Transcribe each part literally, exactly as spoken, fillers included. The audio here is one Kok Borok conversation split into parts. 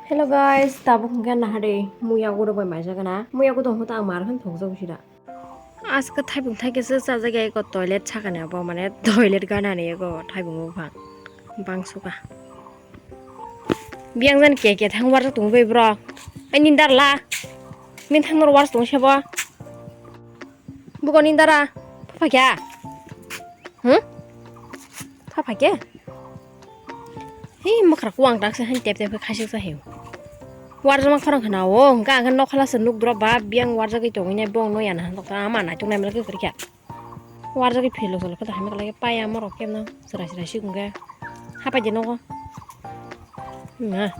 Hello guys, tabuk hwnkhe nahari muya guro bai maijak na. Muya guro hwnkhe ang mar khan thokjak sida. Aska thaipung thaikhe se chajak ya eko toilet sakani abo mane toilet ganani eko thaipung buphang bang suka. Biyang jan ke ke thang warjak tongo bai bro. Ai nindar la. Min thang nor warjak tongo sebo. Buko nindara. Phapha kya? Hmm? Phapha kya? Hi, mwkhra kuwang tak se han tep tep khe khasik sa hiu. Warjama khorang khna o, hwnkha ang khe nokhala se nuk drop ba, biyang warjagwi tongwi nai bong no yana han tok ta, ama naituk nai mala khe kwrwi kha. Warjagwi philo solo khe ta hamya kwlai khe paya morok khe no, chwrai chwrai sikung khe. Hapai de nogo. Na.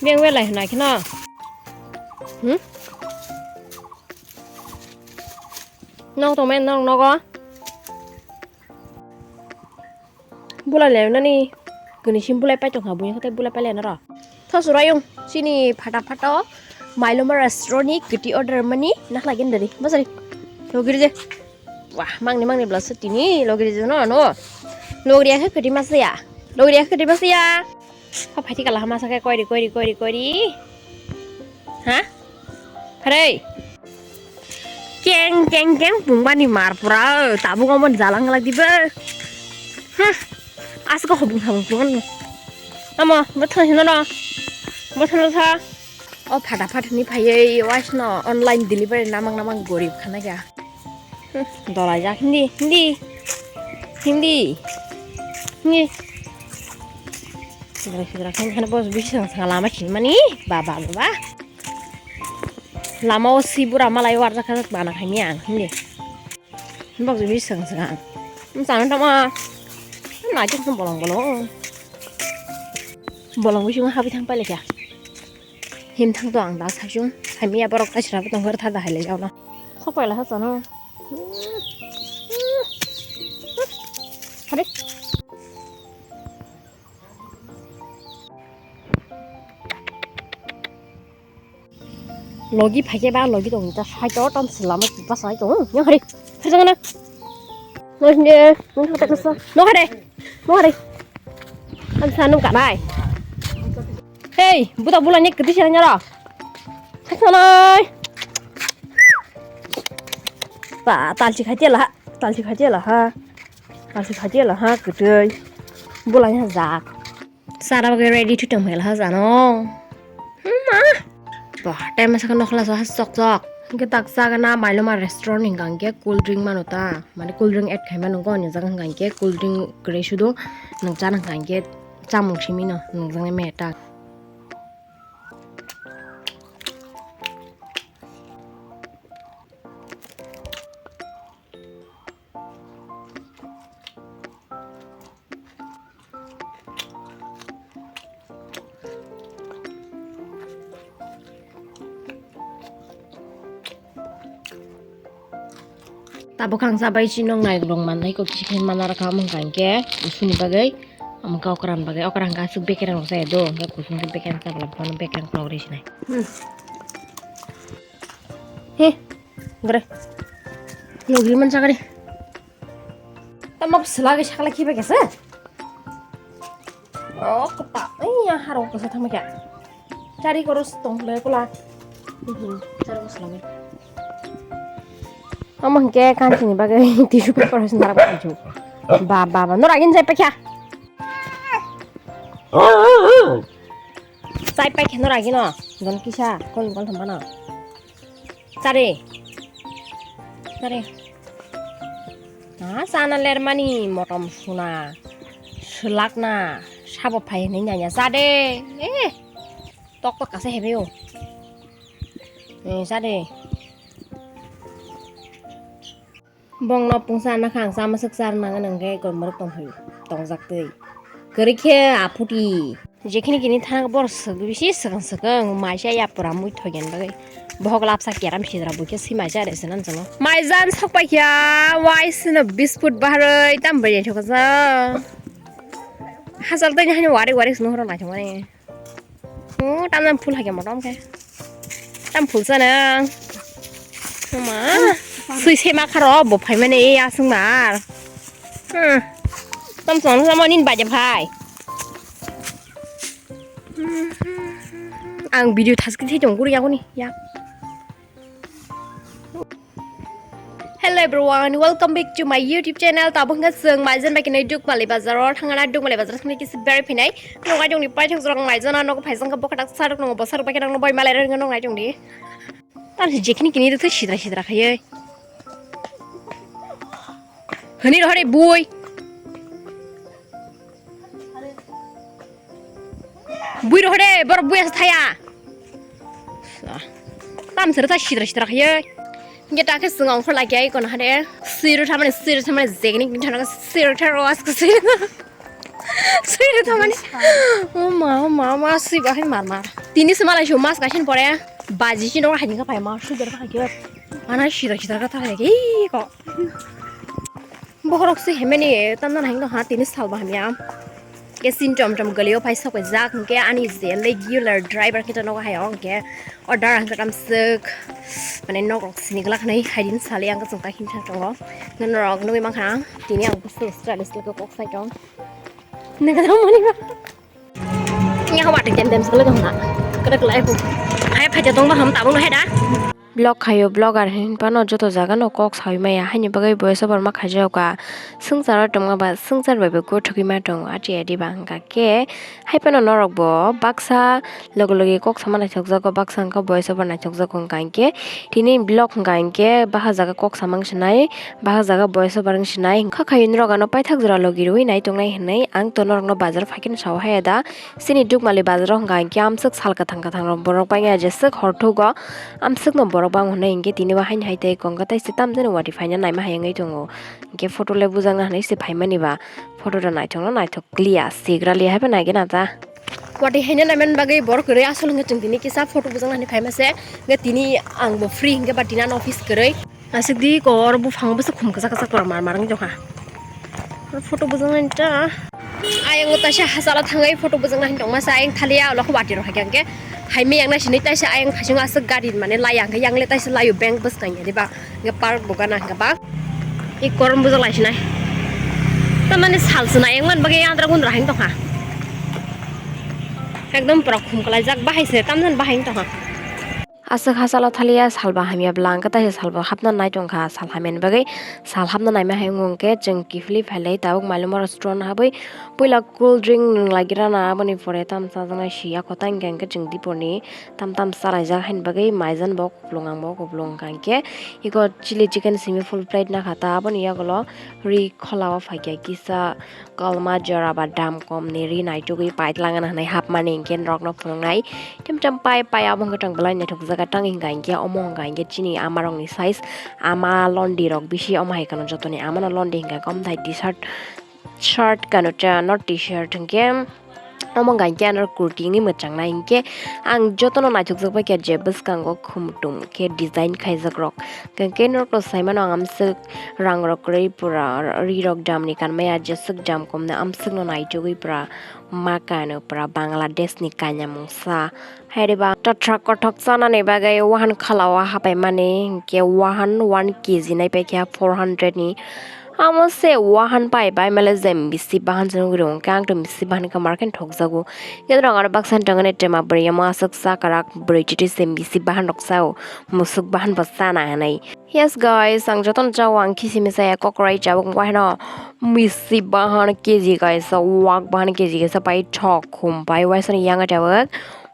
Biyang welai hwnai kheno. Hmm? Nok tongmani nok nogo. Bulai lai nani. Kuni sim bulai pai tongkha buini khe bulai pai lai naro. Tho surayung sini phata phato Mailoma restaurant ni kwtwi order mani nakhlai gini dari. Bosari. Logiri je. Wah, mangni mangni bla se tini logiri je no no. Logiri ya khe kwtwi masa ya. Logiri ya khe kwtwi masa ya. Kha phaiti kala hama sakhe koiri koiri koiri koiri. Ha? Pharei. Keng keng keng pungbani mar pura tabuk omo jalang lagi be. Huh. Asko hobung habung pungan. Amo, bothon hino no. Bothon tha. O phata phat ni phaiye wais no online delivery namang namang gorib khana kya. Dolai jak hindi, hindi. Hindi. Hindi. Sidra sidra khain khain bos bisi sang sang lama khin mani. Ba ba ba ba. Lama o si bura malai war jak jak bana khaini ang hindi. Bos bisi sang sang. Msang tama. Na jok bolong bolong. Bolong bisi habi thang pai lekya. Him thang to ang da saisung. Hai miya borok kaisra bo tong hor tha da hai le jauna. Khopai la ha chano. Hari. Logi phaikhe ba logi tong ta sai to tam selama pa sai to. Yang hari. Hari jana. Logi ne, mun thang ta sa. No hari. No hari. Tam sa nung kanai. Hei, buta bula ni kiti sira nyara. Khasanai. Ba, talchi khaje la, talchi khaje la ha. Talchi khaje la ha, kutui. Bula nya ja. Sara bagai ready to tong hela ha jano. Hmm, ma. Ba, time sa kan khla sa sok sok. Hingke tak sa gana Mailoma restaurant hingka hingke cool drink manu ta. Mane cool drink add khai manu go ni jaga hingka hingke cool drink gre sudo. Nang chana hingka hingke chamung simi no nang jang me ta. Tabuk ang sabai chini nai rong manai ko kisi khe mana rakha mung kangke usuni bagwi. Amka okran bagwi, okran hwnkhe aswk bekereng rok jaya do, hwnkhe kusung khe bekereng chabwla bono bekereng khulok rw sinai. Hmm. He, gre. Logri man chakri. Tamo bwswla gwi sakla khiba kesa. Oh, kota. Ai, ya haro kesa thangma kya. Chari koros tong le kola. Mhm, chari koros lame. Omo hwnkhe kanchini bagwi tissue paper hai se narwk tongsu. Ba, ba, ba, norok agini jai paikha. Chai paikha norok agino. Jon kisa, kon kon thambano. Chari. Chari. Ha, sana lermani motom suna. Swlakna. Sabo phai hinwi nanya. Chade. Eh. Tok tok kasa hebeyo. Eh, chade. Bongno pungsa nakhang sama swk char nangan hwnkhe gomorok tongphai tongjak twi. Kwrwi khe aphuti. Jekhini kini thang bor swk bisi swkang swkang maisa ya pura mui thogen bagwi. Bohok lapsa keram sidra buikhe si maisa re sinan chwlo. Maijan sok paikha wai sino biskut baharwi tam bai thoksa. Hachal twi hani wari wari sino horo naithok mani. Oh, tam tam phul hai khe motom khe. Tam phul sana. Ma, sui se ma kharo bo phai mane e asung mar. Hmm. Tam song sama nin baje phai. Hmm. Ang video thaskhe thai tong guri yagoni ya. Hello everyone, welcome back to my YouTube channel. Tabuk hwnkhe chwng maijan bai khenai Dukmali bazar o thangna, Dukmali bazar thangna kisa berai phinai. Nongai tongni paithak jorang maijana nogo phaijang khe bokhatak sarok nongo bosarok bai khe nangno bai malai rwngno nongai tongdi. Tamsi jekhini kini rwtwi sidra sidra khaiwi. Hwnwi rohor de bui. Bui rohor de, borok bui asa thaya. Tamsi rwtha sidra sidra khaiwi. Hingke ta khe chwng ongkhor lagi ai kono hade. Siro thamani, siro thamani jegni kini thana siro tharo as ko siro. Sui rw thangmani. O ma, o ma, o ma, sui ba hai mar mar. Tini se malai sio mas kaisa ni pore. Baji chini o hai ni kha pai ma, sui ber kha khe. Mana sida sida kha thang khe ko. Bokhorok se hemeni tamna hai no ha tini sal ba hamya. Ke sin chom chom gali o phai sok jak ke ani je regular driver kita no hai ong ke. Order ang katam sek. Mane nok rok sini glak nai hai din sali ang ka chungka hin thang tongo. Ngan rok nui mang kha. Tini ang busu style style ko kok sai tong. Nang ka mani ba. Nya ko batik dem dem sele dong na. Kada kelai ko. Hai phai tong ba ham tabung hai da. Vlog khayo vlogger hin pano joto jaga no kok sawi maya haini bagwi voice over ma khaijao ka. Swngcharo tongma ba swngchar bai bo gothogwi ma tongo achi adi ba hwnkha khe. Hai phano norok bo baksa loge loge kok sama naithokjago, baksa hwnkha voice over naithokjago hwnkha hinkhe tini vlog hwnkha hinkhe bahai jaga kok samang sinai, bahai jaga voice over wng sinai. Hwnkha khayo norok ano paithak jora logi rwui nai tongnai hinwi ang to norokno bazar phaikheno sao haya da. Chini Dukmali bazaro hwnkha hinkhe amswk sal kwthang kwthang rok borok bangya jeswk hor thugo amswkno borok bang hwnwi hinkhe tini bo haini hai tei kongkha taisa tamjani watwi phaina naima hai wngwi tongo. Hinkhe photo le bujakna hinwi se phaimani ba. Photo da naithok no naithok kliya sigra liya haiba naigena ta. Watwi haina naiman bagwi borok kwrwi asol hwnkhe chwng tini kisa photo bujakna hinwi phaima se. Hwnkhe tini ang bo free hwnkhe ba tini ano office kwrwi. Aswk di kor buphang bwswk khum kwchak kwchak tor mar mar wngwi tongkha. Photo bujaknani ta. Ayang taisa hachalo thangwi photo bujakna hinwi tongma se ayang thaliya ulo khe watwi rok hai khe. Hai miyang nai sini taisa ayang thasing aswk gari mane laiya hwnkhe yang le taisa laio bank bwskang ya diba. Hwnkhe park bo gana hwnkhe ba. I korom bujak lai sinai. Tamani sal sinai yang man bagwi andra gundra hai tongkha. Ekdom pura khum kwlaijak bahai se tamjani bahai tongkha. Aswk hachalo thaliya salba hamya bwla hwnkhe taisa salba hapna nai tongkha sal hamyani bagwi. Sal hapna naima hai wngkhe chwng kiphilwi phailai tabuk Mailumara store habwi puila cool drink nwng lagirana aboni pore tamsa wngnai siya kotang hwnkhe chwng dipor ni tam tam chalaijak haini bagwi maijan bo. Kuplung ang bo kuplung hwnkha hinkhe iko chili chicken simi full plate nakha ta aboni yagulo ri khola o phaikha kisa kolma jora ba dam kom ni ri naitugwi pailangna hinwi hapmani hinkhe norokno phunuknai cham cham pai pai abo hwnkhe tong belai naithokjak tang hwnkha hinkhe omo hwnkha hinkhe chini ama rokni size ama londi rok bisi omo hai kheno jotoni amano londi hwnkha hinkhe omo hai t-shirt. Shirt kanu cha no t-shirt hinkhe omo hwnkha hinkhe ano kurti wngwi mwchang nai hinkhe ang jotono naithokjak bai kha je bwskango khumtum khe design khaijak rok hinkhe norokno saimano ang amswk rang rok kwrwi pura ri rok dam ni kanmaya jeswk dam komno amswkno naithogwi pura ma kanu pura Bangladesh ni kanya mungsa. Haire ba ta truck kothok chanani bagwi wahan khala o hapaimani hinkhe wahan one K G nai paikha four hundred ni. Amo se wahan pai bai male je bisi bahan se nugwi rw hinkhe ang to bisi bahan khe market thokjago. Yadrong aro baksa tongani tema bwrwi amo aswk chakarak bwrwi chiti se bisi bahan rok chao musuk bahan bo chana hinwi. Yes guys, ang jotono chao ang kisi misa ya kokrai chabuk wahino misi bahan K G kaisa wak bahan K G kaisa pai thok khum pai waisani yanga chabuk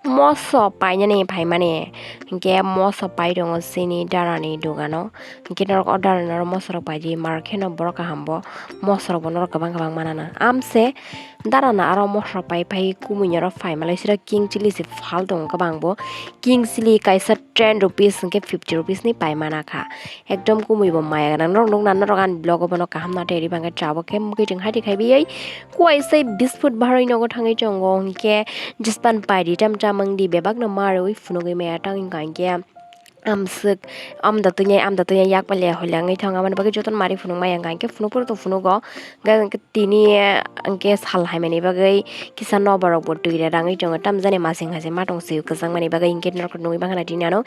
moso painani phaimani hinkhe moso pai tongo chini darani dogano hinkhe norok o darani oro moso rok paidi mar kheno borok kaham bo moso rok bo norok kwbang kwbang manana amse. Darana aro moso pai pai kumui oro phai malai sira king chili se phal tongo kwbang bo. King chili kaisa ten rupees hinkhe fifty rupees ni pai mana kha. Ekdom kumui bo maya gwnang norok nukna norok ani vlog o bono kaham na tei ribangkhe chabo khe mukhe chwng haidi khaibiui kuai sei bisput baroi nogo thangwi chongo hinkhe jispan pai di tam chamang di bebak no marwi phunugwi maya tang hinkha hinkhe. amswk, amda twi nai, amda twi nai yak palia hoila wngwi thango. Aboni bagwi jotono mari phunuk maya wngkha, hinkhe phunuk phuru to phunugo, hinkhe tini hinkhe sal haimani bagwi kisa noborokbo twi rerangwi tongo, tamjani masing hai se matong swi kwchangmani bagwi. Hinkhe norokno nugwi mankha na tini ano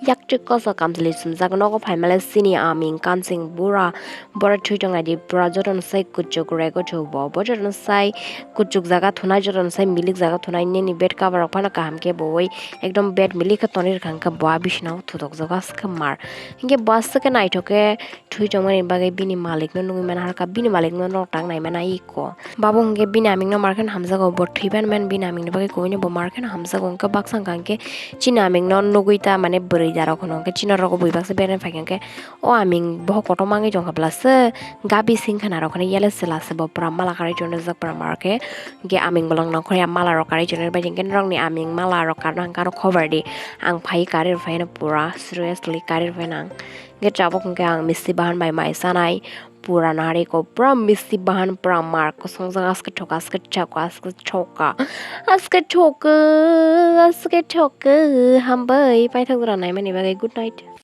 yakchuk koso kamchwlwi sumjak, nogo phaimale chini aming kansing bura. Borok thwi tong nai di, pura jotono sai kuchuk rego thubo, bo jotono sai kuchuk jaga thunai, jotono sai milik jaga thunai, nini bed cover rok phano kaham khe bowoi ekdom bed milik khe tonwi rwkha, hwnkhe bo a bisino thutok jago aswk khe mar. Hinkhe bo aswk khe naithok khe thwi tongmani bagwi bini malik no nugwi mana harkha, bini malik no norok tak nai mana iko. Babo hinkhe bini aming no mar khe hamjago, bo thwi ban man bini aming ni bagwi kubui no bo mar khe hamjago, hinkhe baksa hinkhe chini aming no nugwi ta mane bwrwi da rok hwno, hinkhe chini rok bui baksa beren phai khe. O aming bohok kotor mangwi tongkha bwlasa, gabi singkha narok khani yale chwla se bo pura mala karwi tonjak pura marke. Ge aming bolong nongkhorya mala rok karwi tonwi bai jengke norokni aming mala rok karna hwnkhe aro khobar di. Ang phai karwi rw phaino pura seriously karwi rw phaino ang. Ge tabuk hwnkhe ang misti bahan bai mai chanai pura nari ko pura misti bahan pura mar kosong jang aske thoka aske thoka aske thoka aske thoka aske thoka hambai paithak jora naimani bagwi good night.